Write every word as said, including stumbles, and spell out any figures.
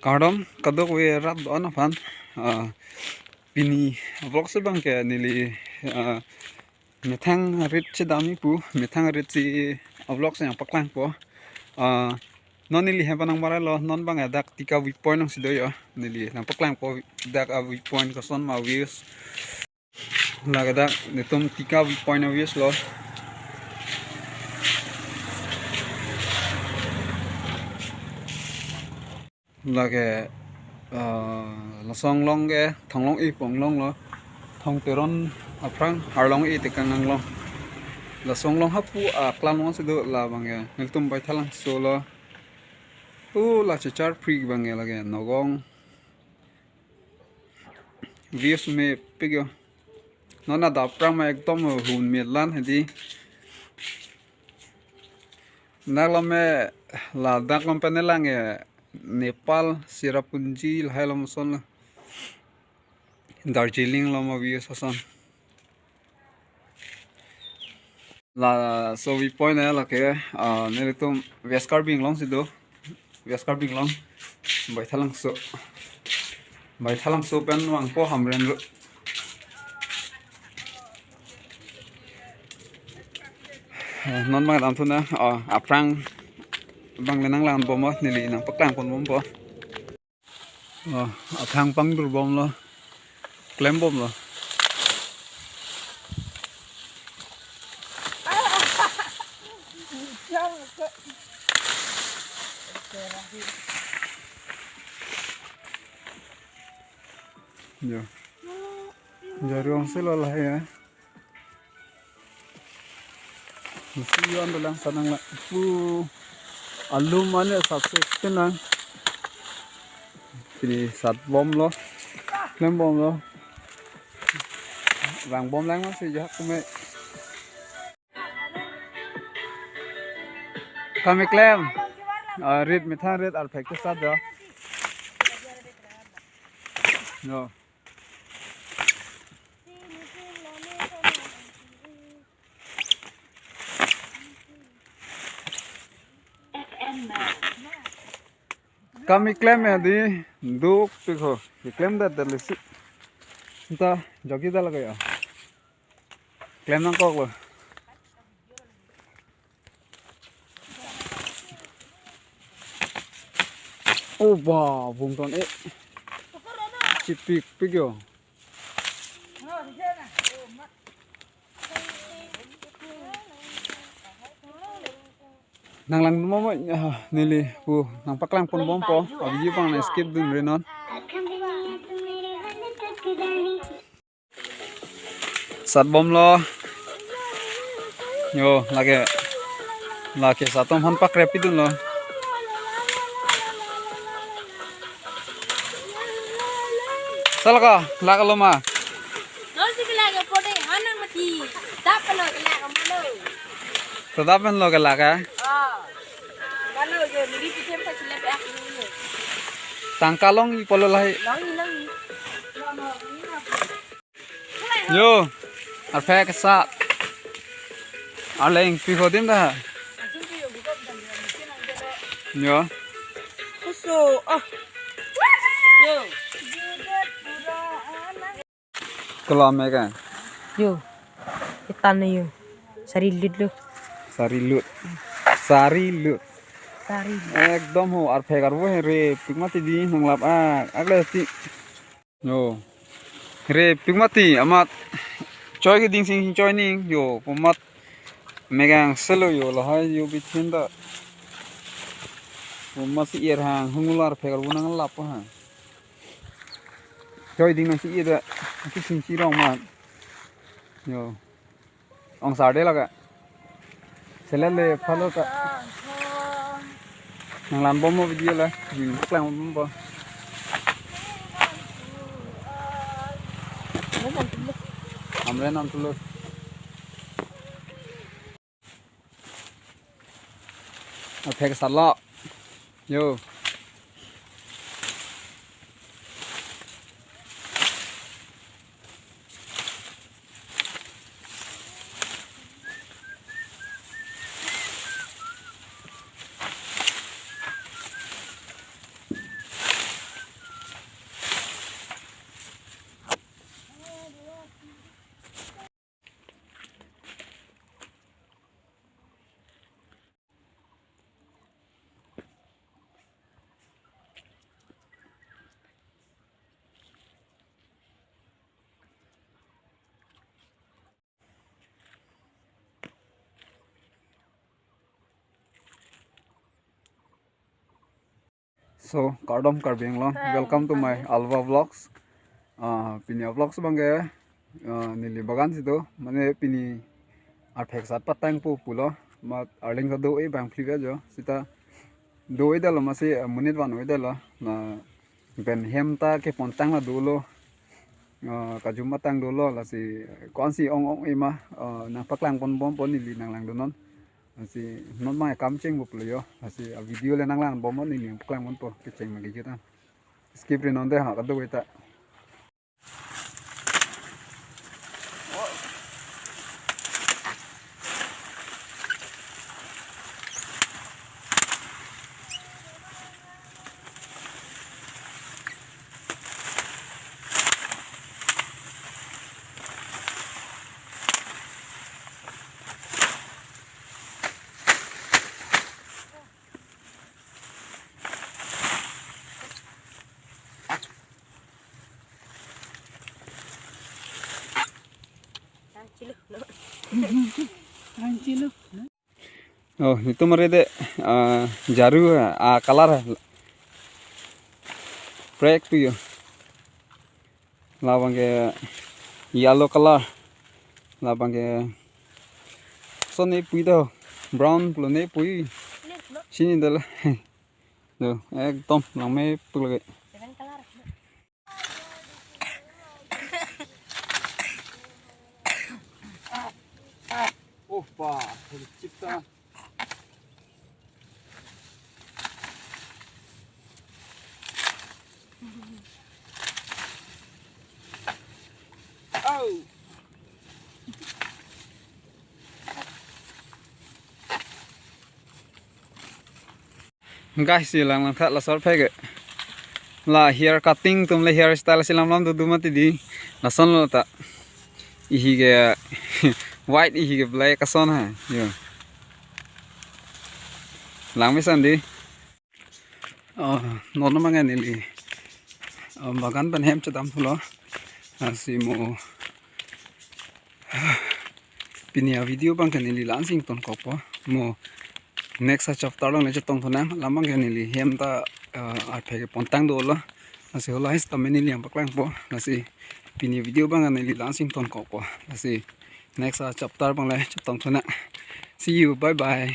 Kardom kadokave rat do-an aphan. Ah, pini vlog si abang ke neli, ah, methang arit chedam-i pu, methang arit si vlog si nangpaklangpo. Ah, non neli hem pa nangbarai lo, non abang dak Tika viewpoint along si do yo. Neli nangpaklangpo dak a viewpoint koson ma views. Lake dak netum Tika viewpoint a views lo. Lake, ah, laso along ke Thonglong-i pu along lo. Thong Teron aphrang arlong-i tekang along. Laso along hapu aklam along si do labang ke. Nelitum Baithalangso lo. O la Checharpri abang ke lake Nagaon. Views mepik yo. Non adap aphrang ma ekdom hunmi lan hedi. Dak along me, ladak along pen lang ke Nepal, Cherrapunji lahai along ason lo. Darjeeling along ma views ason. Laso viewpoint lake, ah, nelitum West Karbi Anglong si do. West Karbi Anglong. Baithalangso. Baithalangso pen vangpo Hamren Road. Ah, non abang damthu na, ah, aphrang abang le nanglangbom, neli nangpaklangponbompo. Oh, aphrang pangdurbom lo. Klembom lo. Yo. Jari ong silo lahai ya. Mesti yon dolang sanang la. Pu alum ane sat se tenang. Pini satbom lo. Klembom lo. Vangbom lang masi jak kume. Kami klem. Ah, rit methang rit arphek ke sat jo. No. Kami klem ya di duk pik ho. Di klem dat dat lesi. Nta jogi da lagaya. Klem nangkok lo. O ba, bungton e. Chipik pik yo. Nanglang mo mo, ah, neli pu nangpaklangponbompo. Abi abang na skip dunre non. Satbom lo. Yo, lake. Lake satom han pakrep pidun lo. Salaka, laka lo ma. Nol si kelak ke pode, hanang mati. Tap lo kelak ke malo. Tetap lo kelak ke. Ah. Malo ke, miri pichem pa silap ya. Tangka long-i pulo lahai. Long-i, long-i. Yo, arphek sat. Arleng pi khodim da. Yo. Kuso, ah. Yo. Kelam ya kan? Yo. Itan yo. Sari lut lo. Sari lut. Sari lut. Sari lut. Ekdom ho, arphek arvo he repik mati di nanglap ak. Ak le si. Yo. Repik mati amat. Choi ke ding sing choi ning. Yo, pu amat megang selo yo lahai yo bithin ta. Pu amat si er hang hungular phek arvo nanglap ha. Choi ding nang si er da. Ki sing si rong mat. Yo. Ong sarde lake. Selele phalo ta. Nanglangbompo video le. Hmm, klembompo. Amre nam tulo. Aphek salo. Yo. So, kardom Karbi Anglong. Hi, welcome to my kardom. Alva Vlogs. Ah, pini a-vlogs abangke, ah, neli bagan si do, mane pini arphek sat patangpo pulo, mat arleng ta do-e bang phli jo, seta do-e detlo masi, ah, monit van-e detlo, na pen hem ta kepontang la dolo, ah, kajum matang dolo, lasi ko-ansi ong-ong-e ma, ah, nangpaklang ponbompo neli nanglangdunnon. Lasi non ma kam chengpo pulo jo. Lasi a-video le nanglang bomnon neli nangpaklang ponpo kecheng ma kejut an. Skip ri non dei ha kado-e ta. Oh, netum arede, ah, jaru, ah, color. Prek tu jo. Labangke yellow color. Labangke son ne pui do. Brown pulo ne pui. Sini dala. Do, ekdom langme pulo ke. Opa, chipta. Au. Guys, si lang lang tha laso arphek ke. La hair cutting atum le hair style si lam lam dudu mati dei. Lason lo ta. Ihi ke white, ihi ke black ason ha. Jo. Lang mesan dei. Oh, non abangke neli, oh, bagan pen hem chedam thulo. Lasi mo pini a-video abangke neli la-ansi ingtonkokpo. Mo next a-chapter along le chetongthu nang. Labangke neli hem ta, eh, arphek kepontang dolo. Lasi halahei sitame neli nangpaklangpo. Lasi pini video abangke neli la-ansi ingtonkokpo. Lasi next a-chapter abang le chetongthu nang. See you, bye bye.